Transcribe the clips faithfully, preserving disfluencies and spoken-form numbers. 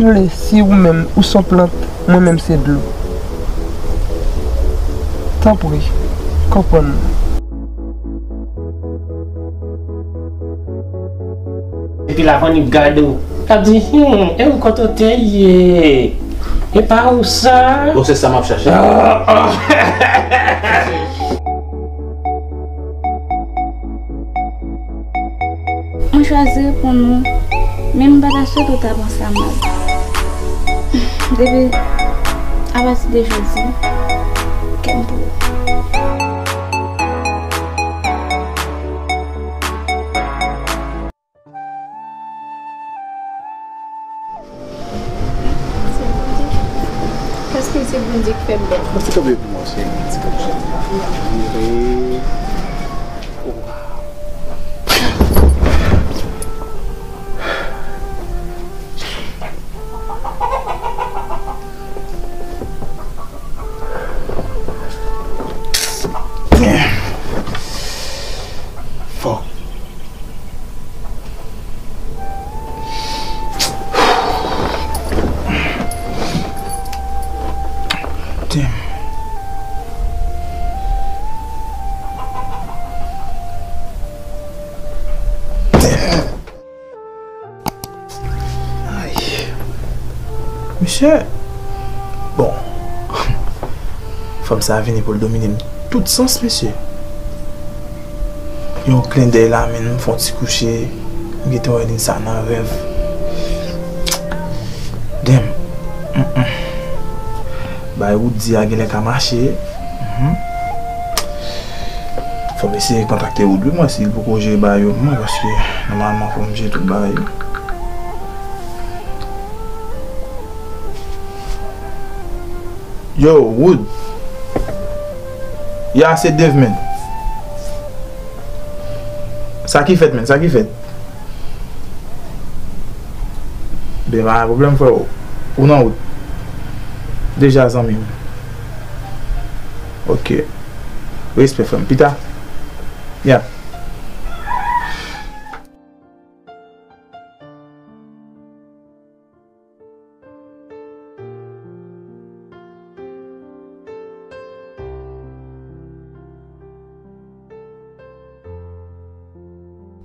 Vle, si ou menm ou s on plant, mwen menm se dlo. Tanpri, konprann mwen. Epi lavann ap gade w. L ap di, "Hmm, e ou kote w te ye? E pa ou sa?" Bon, se sa m ap chache. Mwen chwazi reponn ou, men m pa ta swete w ta pran sa mal. Depi apati de jodi, kè m pou ou. Se Bondye. Èske se Bondye ki fè m bèl? Mwen se kanpe pou mwen, se yon ti kanpe. Damn. Fuck. Damn. Damn. Ay. Mesye. Bon. Fanm sa a vini pou l domine m tout sans, mesye. Yon klendèy la, men m fè yon ti kouche. M gentan wè li sa nan rèv. Damn. Mm-mm. Bay Woody a genlè ka mache. Mhm. Fò m eseye kontakte Wood wi, mwen, si l poko jere bagay yo pou mwen, paske nòmalman fò m jere tout bagay yo. Yo, Wood. Ya, se Dave, man. Sa ki fèt, man? Sa ki fèt? Ben, pa gen pwoblèm, freo. Ou nan wout. Deja, zanmi m. Ok. Respè, frè m. Pita. Ya.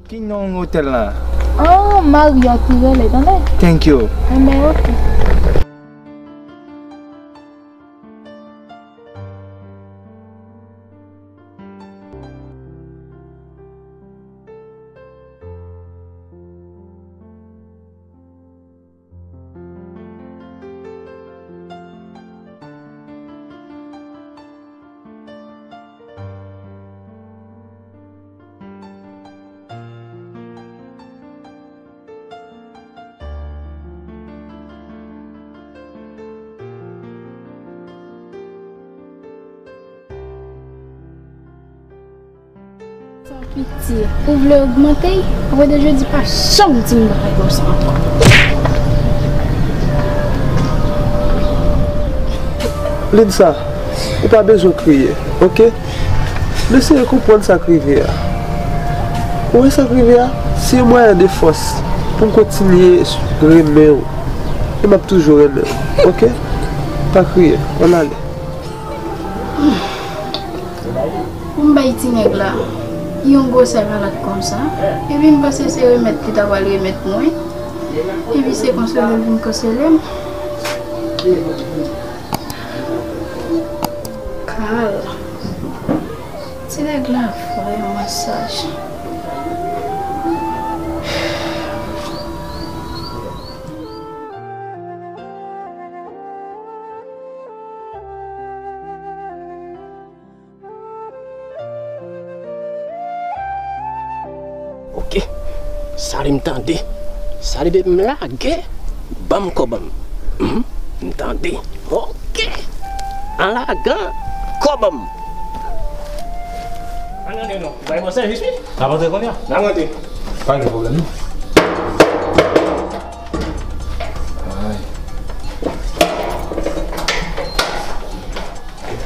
Ki non otèl la? Oh, Marriott, nou rele, tande? Thank you. Enben, ok. San pitye. Ou vle ogmante y? Apre de jodi, pa janm di m bagay konsa ankò. Linsa, ou pa bezwen kriye, ok? Eseye konprann sa k rive a. Ou wè sa k rive a? Se yon mwayen de fòs pou m kontinye renmen w. E m ap toujou renmen w, ok? Pa kriye, ann ale. Pou m bay ti nèg la yon gwosè malad konsa, epi m panse se remèd li ta pral remèt mwen, epi se konsole l vin konsole m. Kal. Ti nèg la vrèman saj. Ok. Sa li m tande. Sa li depi m lage, ban m kòb an m. Mhm. M tande. Ok. An lagan kòb an m. Ann rantre non. Bay mwen sèvis wi. N ap rantre kounye a? N ap rantre. Pa gen pwoblèm non. Ay.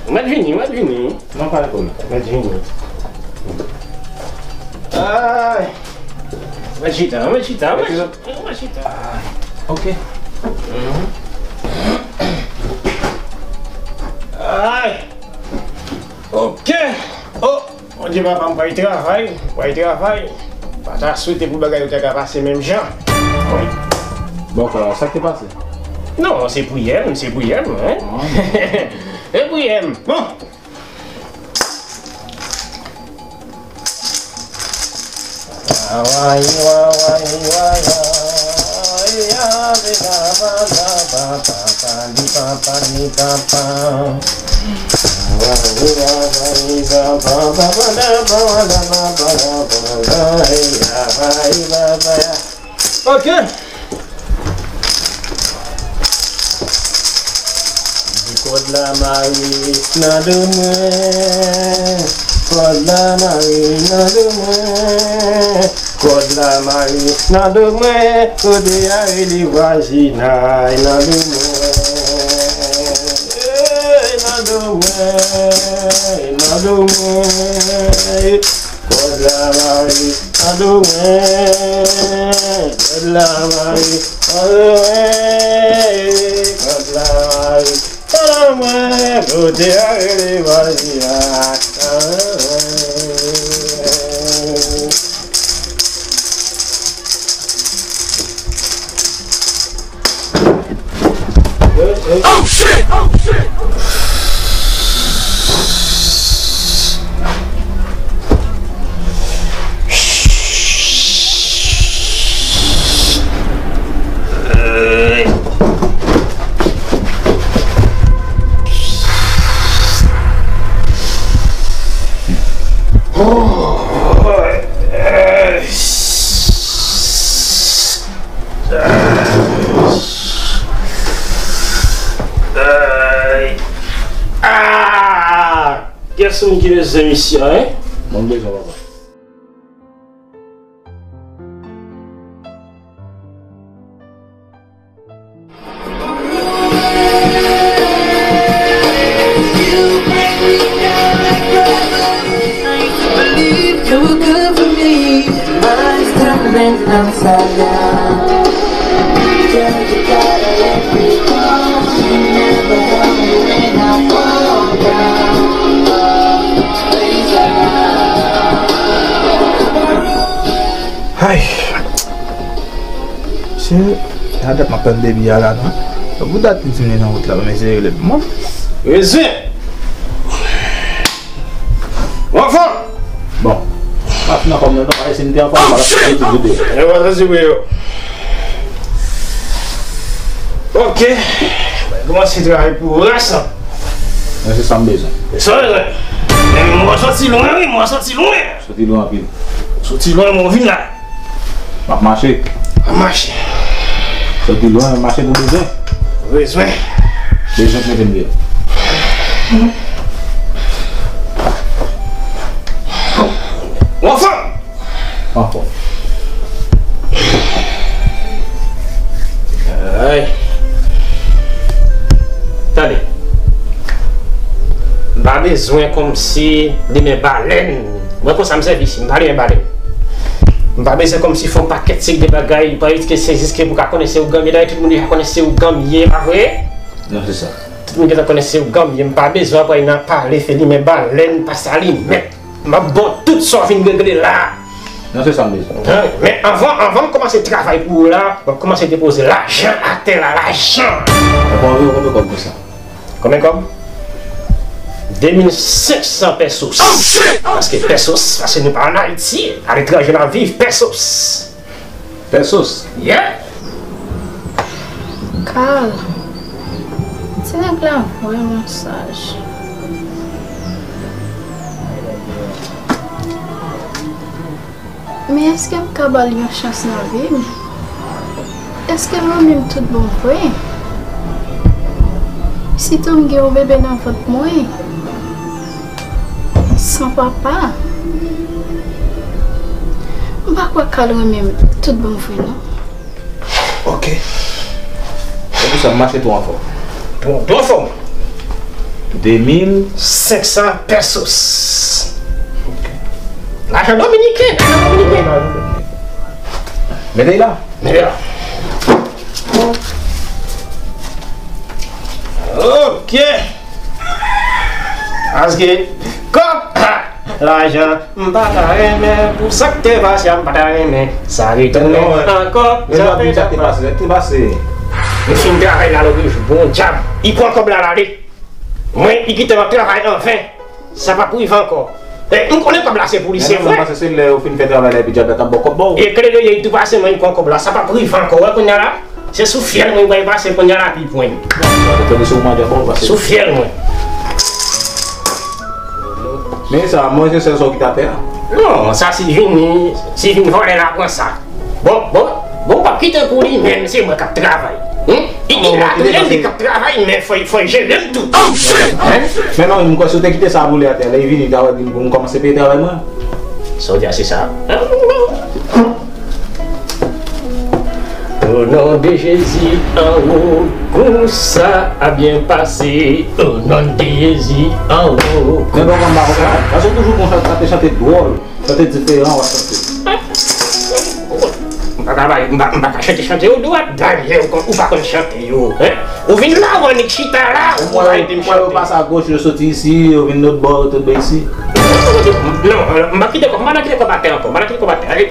Ou mèt vini, ou mèt vini. Non, pa gen pwoblèm. Ou mèt vini. Ay. Ou mèt chita, ou mèt chita, ou mèt chita. Ok. Ay! Ok! Oh! Bondye papa, m pral travay, m pral travay. M pa ta swete pou bagay yo ta ka pase menm jan. Wi. Bon, sa, sa k te pase? Non, se priyè m, se priyè m, hein? Ah. Se priyè m. Bon. Ok. Di kòd la mare nan do mwen, kòd la mare nan do mwen, kòd la mare nan do mwen, kote a rele vajinay nan do mwen, eh, nan do mwen, nan do mwen. Kòd la mare nan do mwen, kòd la mare nan do mwen, kòd la mare nan do mwen, kote a rele vajinay. Oh shit! Oh shit! Ay! Ah! Kiyès moun ki bezwen misye a, hein? Mwen bezwen, papa. Ay! Mesye, sa dat m ap tann depi a la, non? Tankou dat li di m li nan wout la, men se rele pou mwen. Rezwen! Ou anfòm? Bon. M ap fin anfòm nan, non, paske si m te anfòm, m pa t ap fè tout videyo. E pa santi pou yo. Ok. Mwen kòmanse travay pou ras lan. Men se sa m bezwen. Se sa w bezwen. Men mwen soti lwen, wi, mwen soti lwen. Soti lwen anpil. Soti lwen, mwen vin la. M ap mache. M ap mache. Soti lwen, m ap mache pou bezwen. Bezwen. Bezwen k mete m deyò. Ou anfòm? Anfòm. Ay. Tande. M pa bezwen kòmsi limen balèn. Mwen konsa m sèvi isi, m pa limen balèn. M pa bezwen kòmsi fè yon pakèt seri de bagay, pa riske se jiske pou ka konnen se ougan m ye, dayè tout moun deja konnen se ougan m ye, pa vre? Non, se sa. Tout moun gentan konnen se ougan m ye, m pa bezwen apre nan pale, fè limen balèn, pase alimèt. M ap ba w tout sa w fin regle la. Non, se sa m bezwen. Hein? Men anvan, anvan m kòmanse travay pou ou la, m ap kòmanse depoze lajan atè la, lajan. Ou pa anvi konbyen kòb konsa? Konbyen kòb? De mil senk san pesos. Oh, shit! Paske pesos, paske nou pa ann Ayiti, aletranje n ap viv, pesos. Pesos. Yeah! Carl, ti nèg la vrèman saj. Men èske m ka ba l yon chans nan vi m? Èske l renmen m tout bon vre? Sitou m gen yon bebe nan vant mwen, san papa. M pa kwè Carl renmen m tout bon vre non. Ok. Se pou sa m mache tou anfòm. Tou, tou anfòm. De mil senk san pesos. Ok. Lajan dominiken, lajan dominiken. Mete la. Mete la. Ok. Paske kòb, ha, lajan, m pa ta renmen pou sa k te pase a, m pa ta renmen sa retounen ankò. Jan sa te pase, sa te pase. M fin travay la lòt jou, bon dyab, li pran kòb la, l ale. Mwen, li kite m ap travay anfen. Sa p ap rive ankò. E, m konnen kòb la se pou li, se vre. Pase se lè ou fin fè travay la epi dyab la t ap ba w kòb ba w. E klere ye, li tou pase mwen, li pran kòb la. Sa p ap rive ankò. Wè kounye a la, se sou fyèl mwen, mwen pase kounye a la, pi pwen. Tande sou mwen dyab ba w pase. Sou fyèl mwen. Men sa, mwen se sèl sa w kite atè a. Non, sa si vini, si vin vòlè la, pran sa. Bon, bon, bon, w p ap kite pou li, men se mwen k ap travay. Hm? Li la tou, li k ap travay, men fò, fò jere m tou. Hein? Men non, m kwè si w te kite sa boule atè, lè l vini, ta wè m kòmanse peye travay mwen. Sa w di a, se sa. Au nom de Jésus, anwo, kou sa a byen pase. Au nom de Jésus, anwo. Men bon, m pa konprann. Paske w toujou konn chante, chante dwòl. Chante diferan, w ap chante. M pa ka bay, m pa, m pa ka chante, chante yo dwat, dayè ou konn, ou pa konn chante yo, hein? Ou vin la, ou annik chita la, ou pa ede m chante. Ou pase agoch, yo soti isi, yo vin lòt bò, yo tonbe isi. Non, m pa kite kòb, m pa nan kite kòb atè ankò, m pa nan kite kòb atè, ale.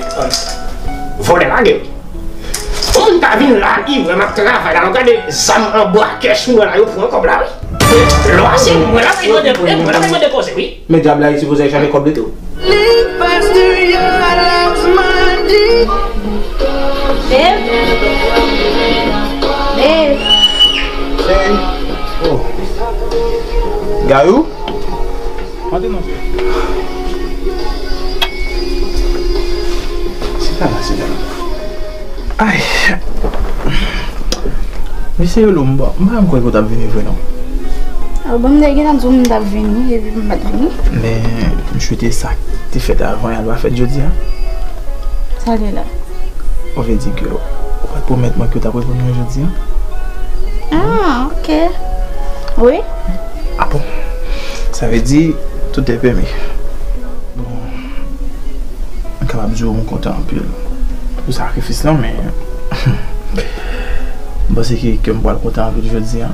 Vòlè lage. Yon moun ka vin la, li wè m ap travay la, l ap gade zam anba kèch mwen la, yo pran kòb la, wi. Lò a se mwen l ap mande, e mwen l ap mande koze, wi. Men dyab la, li sipoze al chache kòb li tou. Li pase yo a la mandi. Babe. Babe. Hey. Oh. Gayou? Antre non, cheri. Chita la, chita la. Ay. Mesye Yolo, m pa, m pa menm kwè ke w t ap vini vre non. Ah bon, m te gentan di w m t ap vini, epi m pa t vini. Men, m swete sa k te fèt avan yè a pa fèt jodi a. Sa l ye la? Ou vle di ke ou pa t pwomèt mwen ke w t ap reponn mwen jodi a? Ah, ok. Wi. Ah bon. Sa vle di, tout est permis. Bon. M kapab di w m kontan anpil pou sakrifis lan, men m panse ke kè m pral kontan anpil jodi a.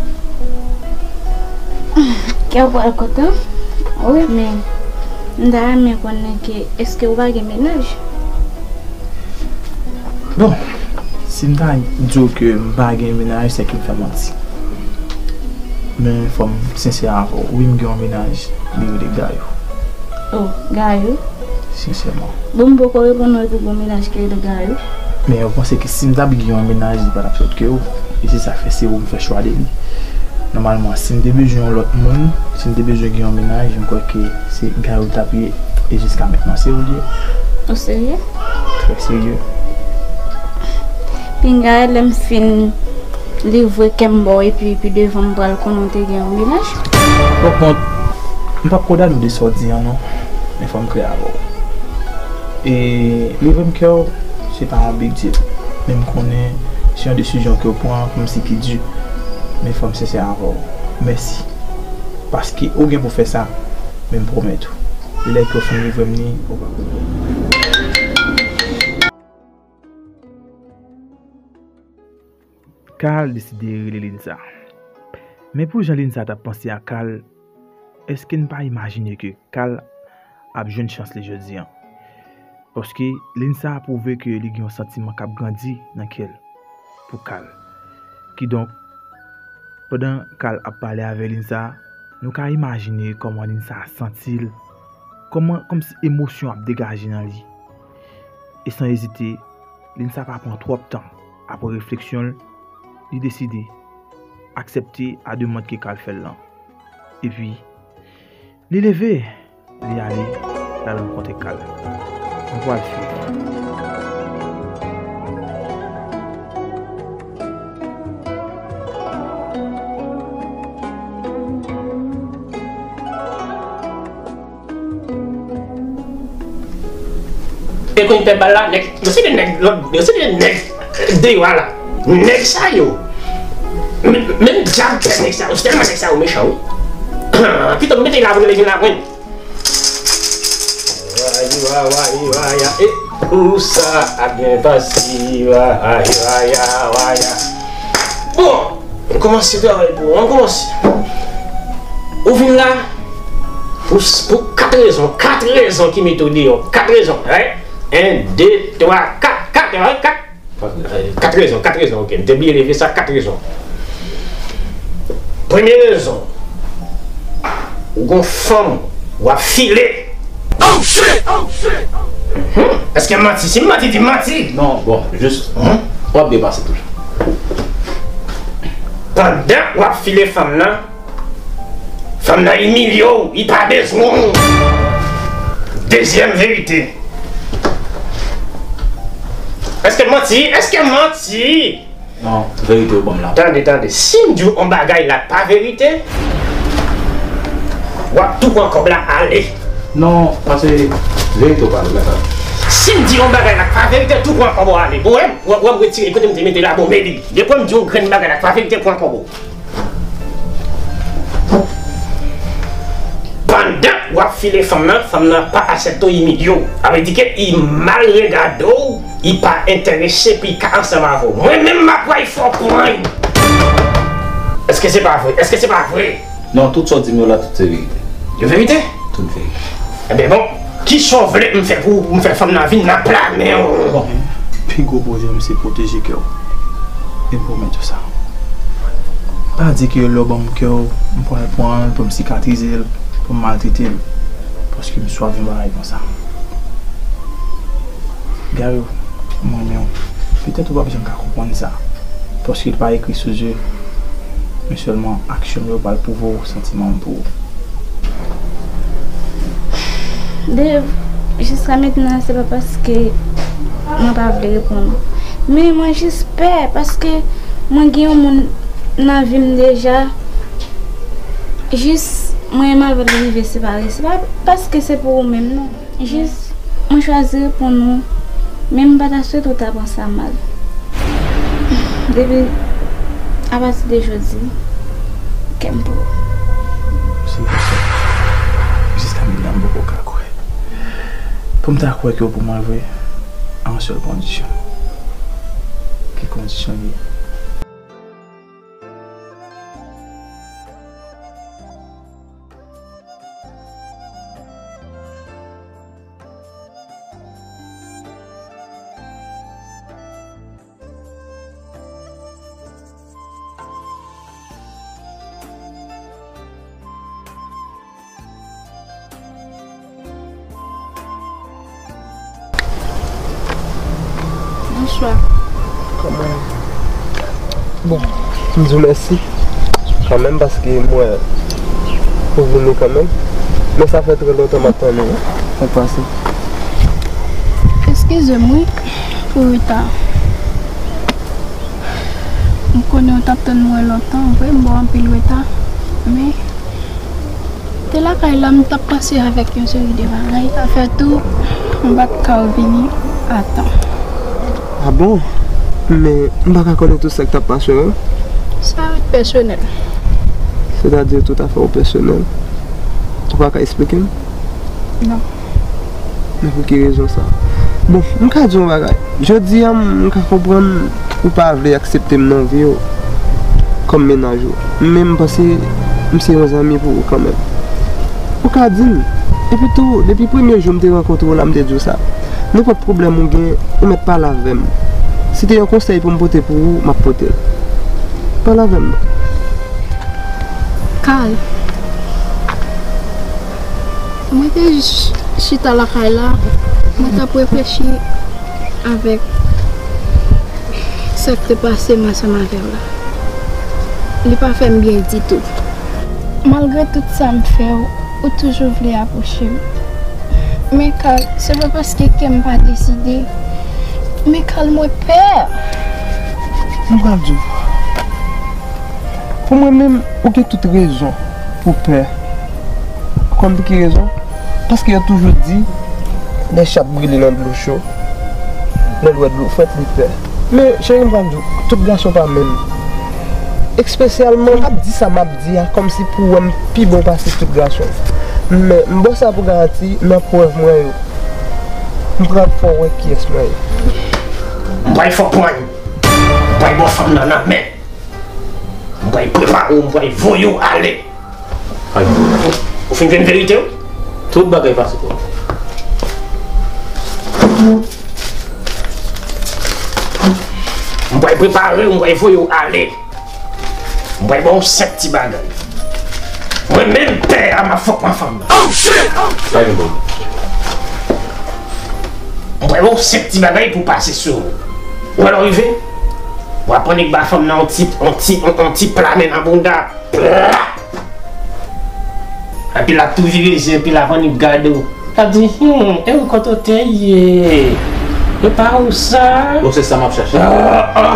Kè w pral kontan? Wi, men m ta renmen konnen ke èske w pa gen mennaj? Bon, si m ta di w ke m pa gen mennaj, se ke m fè manti. Men fò m sensè avè w. Wi, m gen yon mennaj, li rele Gayou. Oh, Gayou? Sensèman. Bon, m poko reponn ou epi w gen yon mennaj ki rele Gayou. Men ou panse ke si m t ap gen yon mennaj, li pa t ap sòt ke ou. E se sa k fè se ou m fè chwa de li. Nòmalman, si m te bezwen yon lòt moun, si m te bezwen gen yon mennaj, m kwè ke se Gayou t ap ye. E jiska mentnan, se ou l ye. Ou serye? Trè serye. Pinga, lè m fin livre kè m ba w epi pi devan m pral konnen w te gen yon mennaj. Bon, bon, m p ap kondane w de sa w di an non, men fò m klè avè w. E livre m kè w, se pa yon big deal. Men m konnen se yon desizyon ke w pran, kòmsi ki di, men fò m sensè avè w. Mèsi. Paske ou gen pou fè sa, men m pwomèt ou, lè ke w fin livre m li, ou va konprann. Carl deside rele Linsa. Men pou jan Linsa t ap panse a Carl, èske n pa imajine ke Carl ap jwenn chans li jodi an? Paske Linsa pwouve ke li gen yon santiman k ap grandi nan kè l pou Carl. Kidonk, pandan Carl ap pale avè Linsa, nou ka imajine kòman Linsa santi l, kòman, kòmsi emosyon ap degaje nan li. E san ezite, Linsa pa pran twòp tan. Apre refleksyon l, li deside aksepte a demann ke Carl fè l lan. Epi, li leve, li ale, l al rankontre Carl. Nou pral swiv. E konn pèp bal la, nèg, yo se de nèg lòt, yo se de nèg deyò a la. Nèg sa yo. Men, men dyab pè nèg sa yo, se tèlman nèg sa yo mechan, wi. Pito m mete la pou yo vin la pwen. Wayi, wa, wayi, wa, ya, e, ou sa a byen pase, wayi, wa, ya, wa, ya. Bon, M kòmanse travay pou ou, m kòmanse. Ou vin la pou, pou kat rezon, kat rezon ki mete w deyò, kat rezon, right? En, de, twa, kat, kat, right? Kat. Kat rezon, kat rezon, ok. M te bliye leve sa, kat rezon. Premye rezon, ou gon fanm, w ap file. Oh shit! Oh shit! Mhm. Èske m manti? Si m manti, di m manti. Non, bon, jis, w ap byen pase toujou. Pandan w ap file fanm nan, fanm nan imilye w, li pa bezwen w. Dezyèm verite. Èske m manti? Èske m manti? Non, verite ou ban m la. Tande, tande. Si m di w yon bagay la pa verite, w ap tou pran kòb la ale. Non, paske verite ou pale, mèt. Si m di yon bagay la pa verite, tou pran kòb ou ale. Bon, wè, w ap, w ap retire kote m te mete la, bon, men li. Depi m di yon grenn bagay la pa verite, pran kòb ou. Pandan w ap file fanm nan, fanm nan pa aksepte w, imilye w. Sa vle di ke li mal regade w, li pa enterese pou li ka ansanm avè w. Mwen menm m ap pran fò pran. Èske se pa vre? Èske se pa vre? Non, tout sa w di m yo la, tout se verite. Yo verite? Tout verite. Ebyen bon, kisa w vle m fè pou m fè fanm nan vin nan pla men w? Bon, pi gwo pwojè m se pwoteje kè w. E m pwomèt ou sa. Pa di ke lè w ban m kè w, m pral pran l pou m sikatrize l, pou m maltrete l. Paske m swaf yon bagay konsa. Gary, m renmen w. Petèt ou p ap janm ka konprann sa. Paske l pa ekri sou zye. Men sèlman aksyon m yo pral pwouve w santiman m pou ou. Dave, jiska mentnan, se pa paske mwen pa vle reponn ou. Men mwen jis pè, paske mwen gen yon moun nan vi m deja. Jis mwen menm avè l rive separe. Se pa paske se pou ou menm, non. Jis, mwen chwazi reponn ou, men m pa ta swete w ta pran sa mal. Depi apati de jodi, kè m pou ou. Se konsa. Jiska mentnan, m poko ka kwè. Pou m ta kwè ke w pou mwen vre, a yon sèl kondisyon. Ki kondisyon li ye? Bonswa. Kòman? Bon, m di w mèsi kanmenm paske m wè ou vini kanmenm. Men sa fè trè lontan m ap tann ou, wi. Sa k pase? Eskize m, wi, pou reta. M konnen w t ap tann mwen lontan, vre, m ba w anpil reta. Men, te lakay la, m t ap pase avèk yon seri de bagay. Sa fè tou, m pa t ka vini a tan. A bon? Men, m pa ka konnen tout sa k t ap pase w? Sa rete pèsonèl. Sètadi tout afè w pèsonèl? Ou pa ka eksplike m? Non. Men pou ki rezon sa? Bon, m ka di w yon bagay. Jodi a, m ka konprann ou pa vle aksepte m nan vi w kòm mennaj ou. Men m panse m se yon zanmi pou ou kanmenm. Ou ka di m. Epi tou, depi premye jou m te rankontre w la, m te di w sa. Nenpòt pwoblèm ou gen, ou mèt pale avè m. Si te yon konsèy pou m pote pou ou, m ap pote l. Pale avè m non. Kay. Mwen te jis chita lakay la, mwen t ap reflechi avèk sa k te pase m ansanm avè w la. Li pa fè m byen ditou. Malgre tout sa m fè w, ou toujou vle apwoche m. Men Kay, se pa paske kè m pa deside. Men Kay, mwen pè. Mwen pral di w. Pou mwen menm, ou gen tout rezon pou pè. Ou konn pou ki rezon? Paske yo toujou di, lè chat brile nan dlo cho, lè l wè dlo frèt, li pè. Men, cheri, m pral di w, tout gason pa menm. Espesyalman, m ap di sa m ap di a, kòmsi pou w wè m pi bon pase tout gason. Men, m ba w sa pou garanti, nan prèv mwen yo. M pral fè w wè kiyès mwen ye. M pral fè w pran. M pral ba w fanm nan nan men. M pral prepare w, m pral voye w ale. Ay. Ou fin jwenn verite w? Tout bagay pase twò. M pral prepare w, m pral voye w ale. M pral ba w senp ti bagay. Mwen menm pè a m ap fòk pran fanm nan. Oh shit! Oh shit! Sa gen bon. M pral ba w senp ti bagay pou pase sou ou. Ou wè lè w rive, w ap annik ba fanm nan yon ti, yon ti, yon, yon ti pla men nan bounda. Pla! Epi l ap tou vire je, epi l ap annik gade w. L ap di, hmm, e ou kote w te ye? E pa ou sa? Bon, se sa m ap chache. Ah, ah.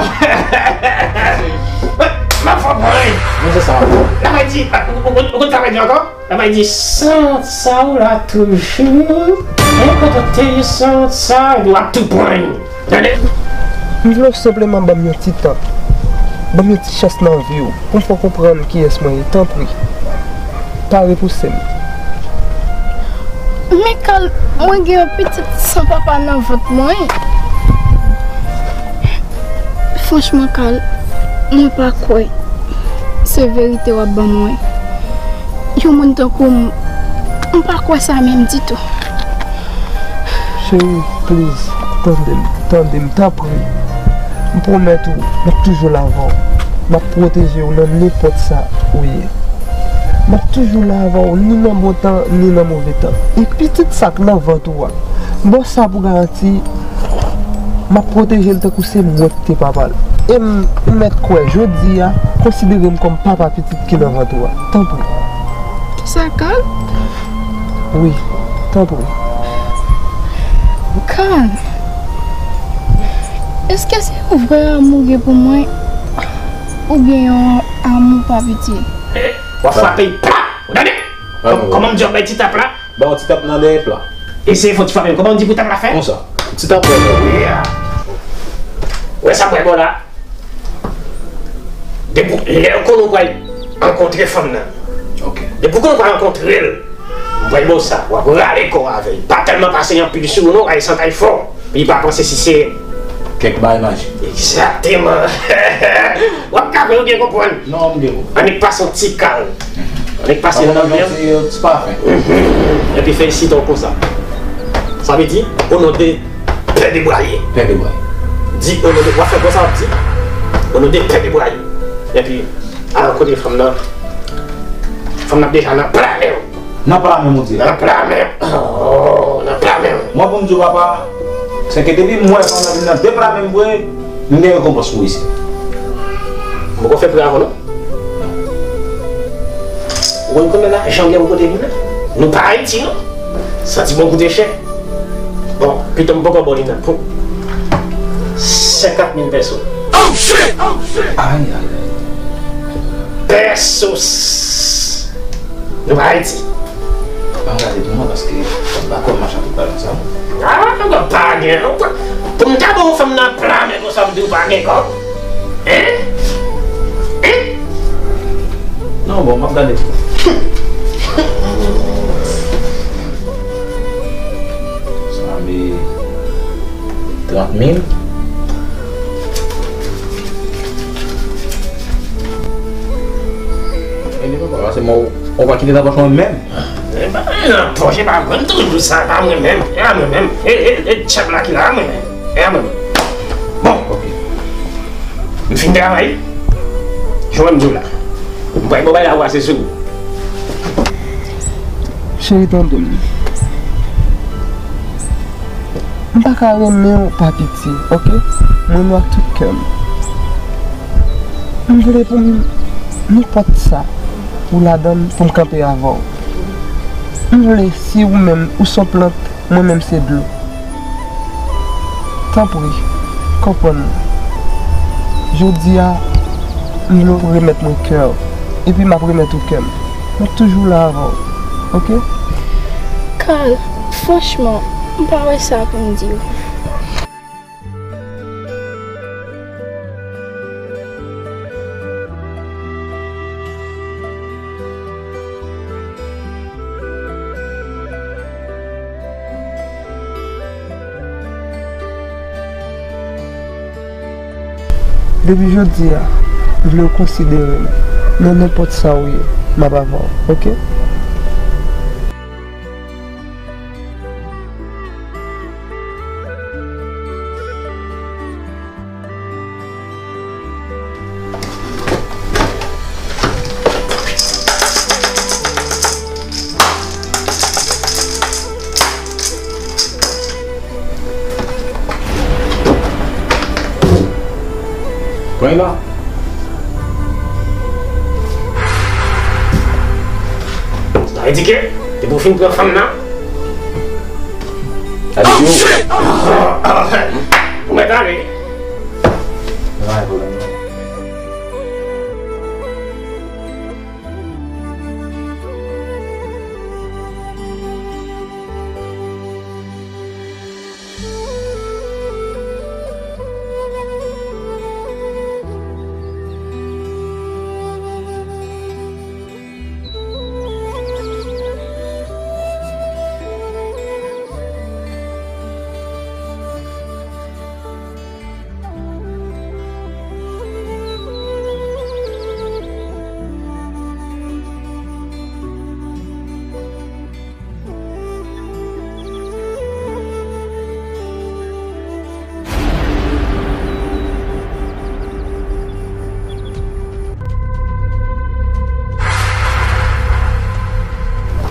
M ap fè w pran. Bon, se sa m ap fè. L ap di, ou, ou, ou, ou konn sa l ap di ankò? L ap di, sant sa ou la toujou? E kote w te ye sant sa? Epi w ap tou pran. Tande? M vle w senpleman ban m yon ti tan. Ban m yon ti chans nan vi w pou m fè w konprann kiyès mwen ye, tanpri. Pa repouse m. Men Carl, mwen gen yon pitit san papa nan vant mwen. Franchman, Carl, mwen pa kwè se verite w ap ban mwen. Yon moun tankou m, m pa kwè sa menm ditou. Cheri, please, tande m, tande m, tanpri. M pwomèt ou, m ap toujou la avè w. M ap pwoteje w nan nenpòt sa ou ye. M ap toujou la avè w, ni nan bon tan, ni nan move tan. E pitit sa k nan vant ou a, m ba w sa pou garanti, m ap pwoteje l tankou se mwen ki te papa l. E m, m mèt kwè, jodi a, konsidere m kòm papa pitit ki nan vant ou a. Tanpri. Kisa, Carl? Wi, tanpri. Carl, èske se yon vrè amou w gen pou mwen? Oubyen yon amou pa pitye? W ap frape l pla! Ou tande? Kòm, kòman m di w ap bay ti tap la? Ba yon ti tap nan dèyè pla. Eseye fè yon ti frape. Kòman m di pou tap la fè? Konsa. Ti tap la. Yeah. Ou wè sa m pral ba w la? Depi lè w konnen w pral rankontre fanm nan. Ok. Depi w konnen w pral rankontre l, m pral ba w sa. W ap rale kò w avè l. Pa tèlman pase anpil sou ou non, w al santi l fò. Pou li pa panse si se kèk bagay majik. Egzakteman. W ap ka fè l byen konprann. Non, m byen konprann. Annik pase yon ti kal. Annik pase yon ti pafen. Epi felisite w konsa. Sa vle di, o non de Pè Debraye. Pè Debraye. Di o non de, w ap fè konsa, w ap di, o non de Pè Debraye. Epi, al rankontre fanm nan. Fanm nan deja nan pla men w. Nan pla men w, ou di? Nan pla men w. Oh, nan pla men w. Mwen, pou m di w, papa, se ke depi m wè fanm nan vin nan de pla men m vre, m gen rekonpans pou isi. M poko fè pre avè w non. Ou konn konbyen lajan m gen pou pote vin la? Nou pa Ayiti non. Santi bon koute chè. Bon, pito m poko ba w li nan pou senkant mil pèso. Oh shit! Oh shit! Ay, ay, ay. Pèsos! Nou pa Ayiti. Ban m gade pou mwen, paske m pa kwè m mache avèk balan sa. Ah, w pa gen, w pa, pou m ta ba w fanm nan pla men konsa, m di w pa gen kòb. Hein? Hein? Non, bon, m ap gade pou. Sa vle trant mil. E li pa pase mò, ou pa kite nan pòch mwen menm. E pa nan pòch, e pa mwen toujou sa, e pa mwen menm, e pa mwen menm. E, e, e tchèp la ki la, mwen menm. E pa mwen menm. Bon. Ok. M fin travay. Jan m di w la. M pral ba w bagay la, w ap pase sou ou. Cheri, tande m. M pa ka renmen w pa pitye, ok? M renmen w ak tout kè m. M vle pou m, nenpòt sa ou ladan l, pou m kanpe avè w. M vle, si ou menm ou s on plant, mwen menm se dlo. Tanpri, konprann mwen. Jodi a, m vle w remèt mwen kè w. Epi m ap remèt ou kè m. M ap toujou la avè w. Ok? Carl, franchman, m pa wè sa pou m di w. Depi jodi a, vle w konsidere m nan nenpòt sa w ye, m ap avè w, oke? Kwen la. Sa vle di ke depi w fin pran fanm nan. Gade yo. Ou mèt ale. Ay, pwoblèm nan.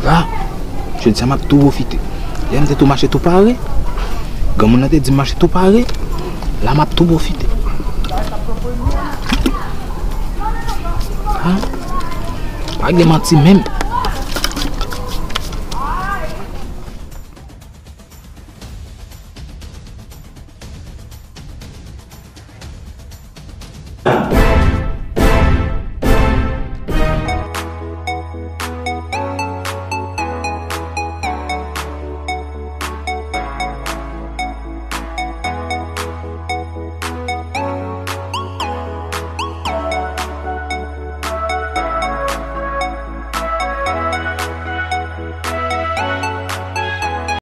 La, jodi a m ap tou pwofite. Yè m te tou mache tou pare. Granmoun nan te di m mache tou pare. La m ap tou pwofite. Ha? Pa gen manti menm.